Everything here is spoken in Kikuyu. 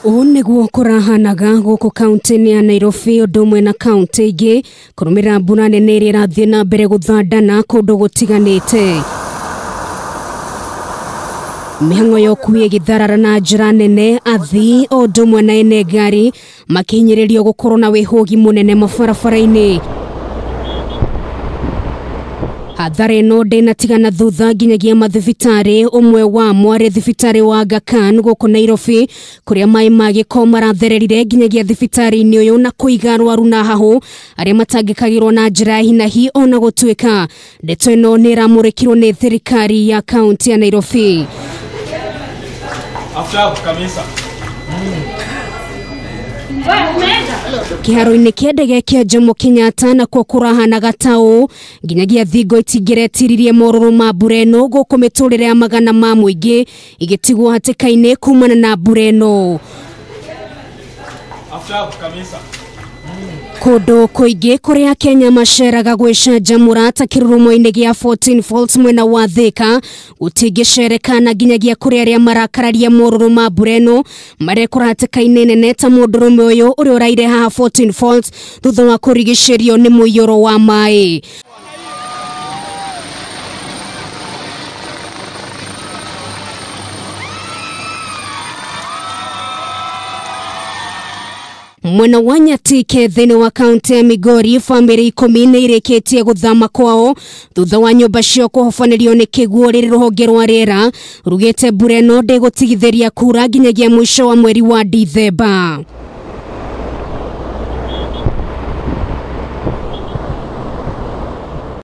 Ũũ nĩguo kũrahanaga gũkũ kaunti-inĩ ya Nairobi ũndũ ũmwe na kaunti ingĩ kũrũmĩrĩra mbura nene ĩrĩa ĩrathiĩ na mbere gũthandana kũndũ gũtiganĩte. Mĩhang'o ya ũkui ĩgĩtharara na njĩra nene, athii o ũndũ ũmwe na ene ngari makĩhinyĩrĩrio gũkorwo na wĩhũgi mũnene mabarabara-inĩ. Hathara ĩno ndĩnatigana thutha nginyagia mathibitarĩ, ũmwe wamo arĩ thibitarĩ wa Aga Khan gũkũ Nairobi kũrĩa maĩ ma gĩko marathererire nginyagia thibitarĩ-inĩ ũyũ na kũiga arwaru na hahũ arĩa matangĩkagĩrwo na njĩra ya hinahi ona gũtuĩka ndeto ĩno nĩ ĩramũrĩkirwo nĩ thirikari ya kaunti ya Nairobi. Kĩharo-inĩ kĩa ndege kĩa Jomo Kenyatta nakuo kũrahanaga ta ũũ nginyagia thingo itingĩretiririe morũrũ ma mbura ĩno gũkũ mĩtũrĩre ya magana ma mũingĩ ĩgĩtigwo hatĩka-inĩ kumana na mbura ĩno. Kũndũ kũingĩ kũrĩa Kenya maceraga gwĩcanjamũra ta kĩrurumo-inĩ gĩa 14 Falls mwena wa Thika gũtingĩcerekana nginyagia kũrĩ arĩa marakararia morũrũ ma mbura ĩno marekora hatĩka-inĩ nene ta mũndũrũme ũyũ ũrĩa ũraire haha 14 Falls thutha wa kũrigicĩrio nĩ mũiyũro wa maĩ. Mwena wa Nyatike thĩinĩ wa kaunti ya Migori, bamĩrĩ 10 nĩ irĩkĩtie gũthama kwao thutha wa nyũmba ciao kũhobanĩrio nĩ kĩguũ rĩrĩ rũhonge rwa rĩera rugĩte mbura ĩno ndĩgũtigithĩria kura nginyagia mũico wa mweri wa Dithemba.